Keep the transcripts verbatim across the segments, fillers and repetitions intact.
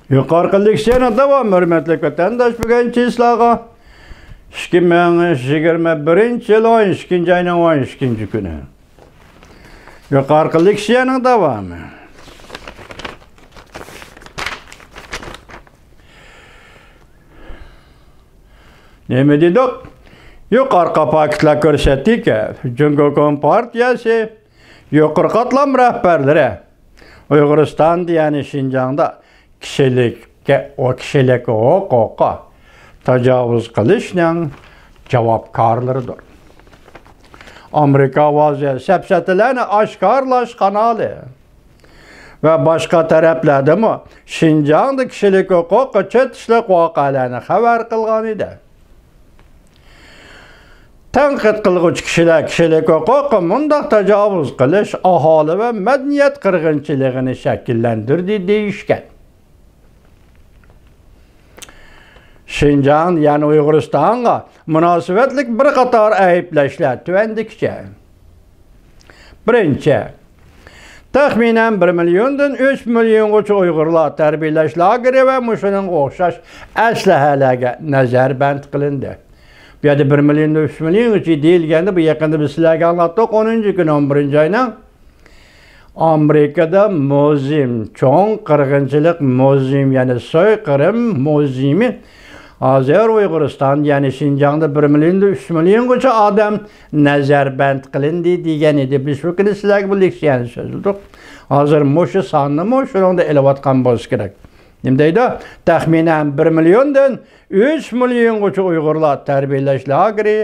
يۇقىرىقى لېكسىيەنىڭ داۋامى، ھۆرمەتلىك ۋەتەنداش، بۈگۈنچە سىلەرگە ئىككى مىڭ يىگىرمە بىرىنچى يىل ئون ئىككىنچى ئاينىڭ ئون ئىككىنچى كۈنى. يۇقىرىقى لېكسىيەنىڭ داۋامى. نېمە دېدۇق؟ يۇقىرىقى پاكىتلار كۆرسەتتىكى، جۇڭگو كومپارتىيەسى يۇقىرى قاتلام رەھبەرلىرى ئۇيغۇرىستاندا، يەنى شىنجاڭدا كىشىلىككە، كىشىلىك ھوقۇققا تاجاۋۇز قىلىشنىڭ جاۋابكارلىرىدۇر. ئامېرىكا ئاۋازى سەپسەتىلەرنى ئاشكارىلاش قانالى ۋە باشقا تەرەپلەردىمۇ شىنجاڭدا كىشىلىك ھوقۇققا چېتىشلىق ۋەقەلەرنى خەۋەر قىلغان ئىدى. تەنقىد قىلغۇچى كىشىلەر كىشىلىك ھوقۇققا مۇنداق تاجاۋۇز قىلىش ئاھالە ۋە مەدەنىيەت قىرغىنچىلىقىنى شەكىللەندۈردى دېيىشكەن. شىنجاڭ، يەنى ئۇيغۇرىستانغا مۇناسىۋەتلىك بىر قاتار ئەيىبلەشلەر تۆۋەندىكىچە. بىرىنچى، تەخمىنەن بىر مىليوندىن ئۈچ مىليونغىچە ئۇيغۇرلار تەربىيەلەش لاگېرى ۋە مۇشۇنىڭغا ئوخشاش ئەسلىھەلەرگە نەزەربەند قىلىندى. بۇ يەردە بىر مىليوندىن ئۈچ مىليونغىچە دېيىلگەندە، بۇ يېقىندا بىز سىلەرگە ئاڭلاتتۇق، ئونىنچى كۈنى، ئون بىرىنچى ئاينىڭ. ئامېرىكىدا مۇزېيم، چوڭ قىرغىنچىلىق مۇزېيىم، يەنى سويقىرىم مۇزېيىمى. ھازىر ئۇيغۇرىستان، يەنى شىنجاڭدا بىر مىليوندىن ئۈچ مىليونغىچە ئادەم نەزەربەند قىلىندى دېگەن ئىدى. بىز شۇ كۈنى سىلەرگە بۇ لېكسىيەنى سۆزلىدۇق. ھازىر مۇشۇ ساننىمۇ شۇنىڭدا ئېلىۋاتقان بولسا كېرەك. نېمە دەيدۇ؟ تەخمىنەن بىر مىليوندىن ئۈچ مىليونغىچە ئۇيغۇرلار تەربىيەلەش لاگېرى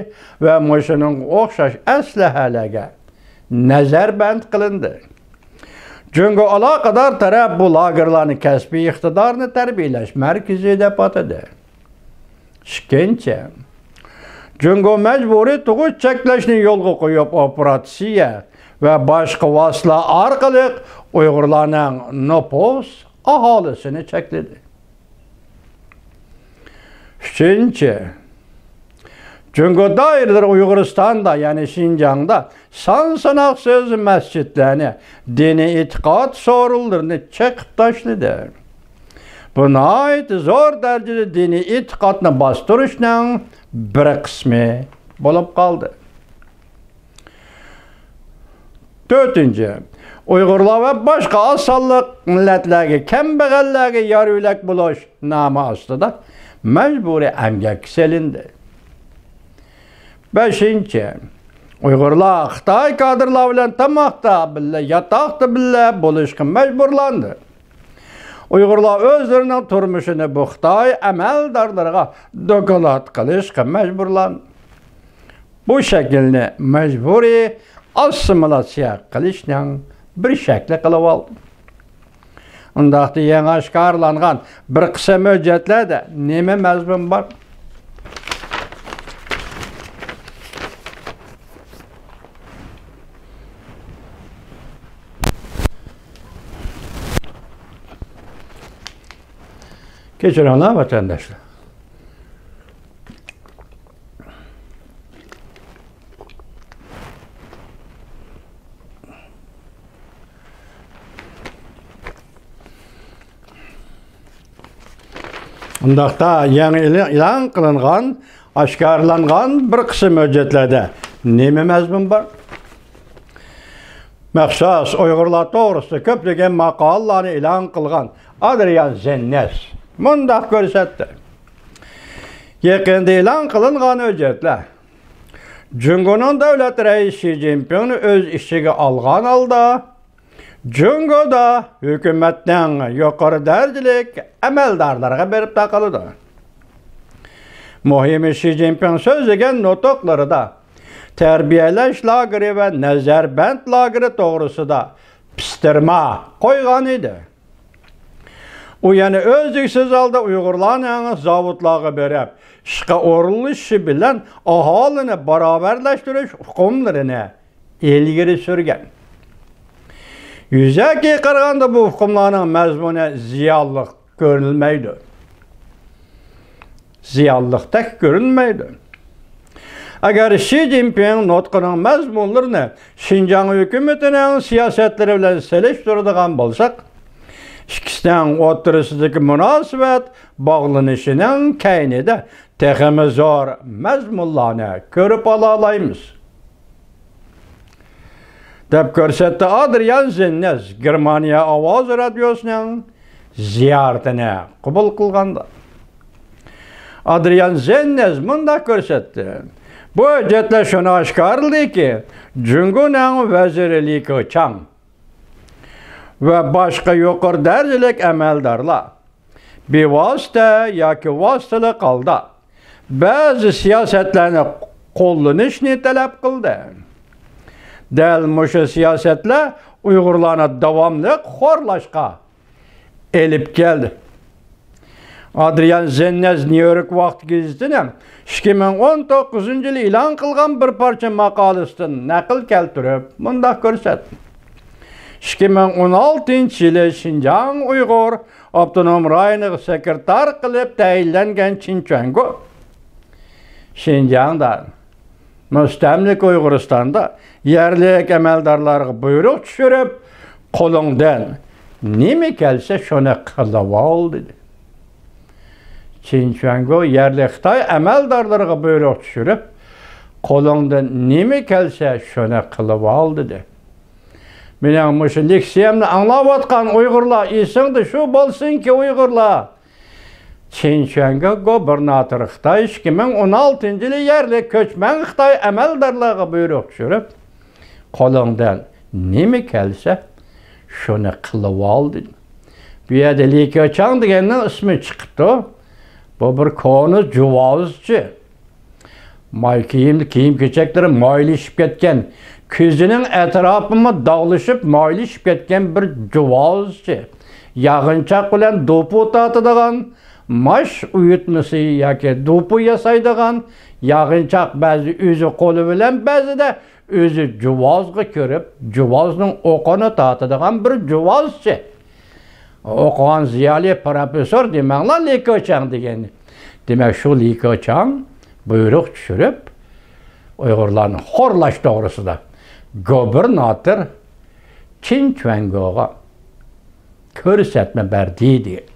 ۋە مۇشۇنىڭغا ئوخشاش ئەسلىھەلەرگە نەزەربەند قىلىندى. جۇڭگو ئالاقىدار تەرەپ بۇ لاگېرلارنى كەسپىي ئىقتىدارنى تەربىيەلەش مەركىزى دەپ ئاتىدى. ئىككىنچى، جۇڭگو مەجبۇرىي تۇغۇت چەكلەشنى يولغا قويۇپ، ئوپېراتسىيە ۋە باشقا ۋاسىتىلەر ئارقىلىق ئۇيغۇرلارنىڭ نوپۇس ئاھالىسىنى چەكلىدى. ئۈچىنچى، جۇڭگو دائىرىلىرى ئۇيغۇرىستاندا، يەنى شىنجاڭدا سان ساناقسىز مەسچىتلەرنى، دىنىي ئېتىقاد سورۇنلىرىنى چېقىپ تاشلىدى. بۇ ناھايىتى زور دەرىجىدە دىنىي ئېتىقادنى باستۇرۇشنىڭ بىر قىسمى بولۇپ قالدى. تۆتىنچى، ئۇيغۇرلار ۋە باشقا ئاز سانلىق مىللەتلەرگە، كەمبەغەللەرگە يار يۆلەك بولۇش نامى ئاستىدا مەجبۇرىي ئەمگەككە سېلىندى. بەشىنچى، ئۇيغۇرلار خىتاي كادىرلار بىلەن تاماقتا بىللە، ياتاقتا بىللە بولۇشقا مەجبۇرلاندى. ئۇيغۇرلار ئۆزلىرىنىڭ تۇرمۇشىنى بۇ خىتاي ئەمەلدارلىرىغا دوكلات قىلىشقا مەجبۇرلاندى. بۇ شەكىلنى مەجبۇرىي ئاسسىمىلياتسىيە قىلىشنىڭ بىر شەكلى قىلىۋالدى. ئۇنداقتا يېڭى ئاشكارىلانغان بىر قىسىم ھۆججەتلەردە نېمە مەزمۇن بار؟ كەچۈرۈڭلار، ۋەتەنداشلار. ئۇنداقتا يېڭى ئېلان قىلىنغان، ئاشكارىلانغان بىر قىسىم ھۆججەتلەردە نېمە مەزمۇن بار؟ مەخسۇس ئۇيغۇرلار توغرىسىدا كۆپلىگەن ماقالىلەرنى ئېلان قىلغان ئادرىيان زېننەس مۇنداق كۆرسەتتى: يېقىندا ئېلان قىلىنغان ھۆججەتلەر جۇڭگونىڭ دۆلەت رەئىسى شى جىنپىڭنى ئۆز ئىچىگە ئالغان ھالدا، جۇڭگودا ھۆكۈمەتنىڭ يۇقىرى دەرىجىلىك ئەمەلدارلىرىغا بېرىپ تاقىلىدۇ. مۇھىمى، شى جىنپىڭ سۆزلىگەن نۇتۇقلىرىدا تەربىيەلەش لاگېرى ۋە نەزەربەند لاگېرى توغرىسىدا پىستىرما قويغان ئىدى. ئۇ يەنە ئۈزلۈكسىز ھالدا ئۇيغۇرلارنىڭ زاۋۇتلارغا بېرىپ ئىشقا ئورۇنلىشىشى بىلەن ئاھالىنى باراۋەرلەشتۈرۈش ئۇقۇملىرىنى ئىلگىرى سۈرگەن. يۈزەكى قارىغاندا، بۇ ئۇقۇملارنىڭ مەزمۇنى زىيانلىق كۆرۈنمەيدۇ. زىيانلىقتەك كۆرۈنمەيدۇ. ئەگەر شى جىنپىڭ نۇتقىنىڭ مەزمۇنلىرىنى شىنجاڭ ھۆكۈمىتىنىڭ سىياسەتلىرى بىلەن سېلىشتۇرىدىغان بولساق، ئىككىسىنىڭ ئوتتۇرىسىدىكى مۇناسىۋەت باغلىنىشىنىڭ كەينىدە تېخىمۇ زور مەزمۇنلارنى كۆرۈپ ئالالايمىز. دەپ كۆرسەتتى ئادرىيان زېننەز گېرمانىيە ئاۋازى رادىيوسىنىڭ زىيارىتىنى قوبۇل قىلغاندا. ئادرىيان زېننەز مۇنداق كۆرسەتتى: بۇ ھۆججەتلەر شۇنى ئاشكارىلىدىكى، جۇڭگونىڭ ۋەزىرى لى كېچاڭ ۋە باشقا يۇقىرى دەرىجىلىك ئەمەلدارلار بىۋاسىتە ياكى ۋاسىتىلىك ھالدا بەزى سىياسەتلەرنى قوللىنىشنى تەلەپ قىلدى. دەل مۇشۇ سىياسەتلەر ئۇيغۇرلارنى داۋاملىق خورلاشقا ئېلىپ كەلدى. ئادرىيان زېننەز نيۇ يورك ۋاقتى گېزىتىنىڭ ئىككى مىڭ ئون توققۇزىنچى يىلى ئېلان قىلغان بىر پارچە ماقالىسىدىن نەقىل كەلتۈرۈپ مۇنداق كۆرسەتتى: ئىككى مىڭ ئون ئالتىنچى يىلى شىنجاڭ ئۇيغۇر ئاپتونوم رايونىغا سېكرېتار قىلىپ تەيىنلەنگەن چىن چۈەنگو شىنجاڭدا، مۇستەملىكە ئۇيغۇرىستاندا يەرلىك ئەمەلدارلارغا بۇيرۇق چۈشۈرۈپ، قولۇڭدىن نېمە كەلسە شۇنى قىلىۋال دېدى. چىن چۈەنگو يەرلىك خىتاي ئەمەلدارلىرىغا بۇيرۇق چۈشۈرۈپ، قولۇڭدىن نېمە كەلسە شۇنى قىلىۋال دېدى. مېنىڭ مۇشۇ لېكسىيەمنى ئاڭلاۋاتقان ئۇيغۇرلار، ئېسىڭدە شۇ بولسۇنكى ئۇيغۇرلار، چىن چۈەنگو گوبىرناتور خىتاي ئىككى مىڭ ئون ئالتىنچى يىلى يەرلىك كۆچمەن خىتاي ئەمەلدارلارغا بۇيرۇق چۈشۈرۈپ، قولۇڭدىن نېمە كەلسە شۇنى قىلىۋال دېدى. بۇ يەردە لى كېچاڭ دېگەننىڭ ئىسمى چىقىپتۇ. بۇ بىر كونا جۇۋازچى. ماي كىيىملىك، كىيىم-كېچەكلىرى مايلىشىپ كەتكەن، كۆزىنىڭ ئەتراپىمۇ داغلىشىپ مايلىشىپ كەتكەن بىر جۇۋازچى. ياغىنچاق بىلەن دوپۇ تارتىدىغان، ماش ئۇيۇتمىسى ياكى دوپۇ ياسايدىغان، ياغىنچاق بەزى ئۆزى قولى بىلەن، بەزىدە ئۆزى جۇۋازغا كىرىپ، جۇۋازنىڭ ئوقىنى تارتىدىغان بىر جۇۋازچى. ئوقۇغان زىيالىي پروفېسسور دېمەڭلار لى كېچاڭ دېگەننى. دېمەك، شۇ لى كېچاڭ بۇيرۇق چۈشۈرۈپ، ئۇيغۇرلارنى خورلاش توغرىسىدا گوبىرناتور چىن چۈەنگوغا كۆرسەتمە بەردى دېگەن.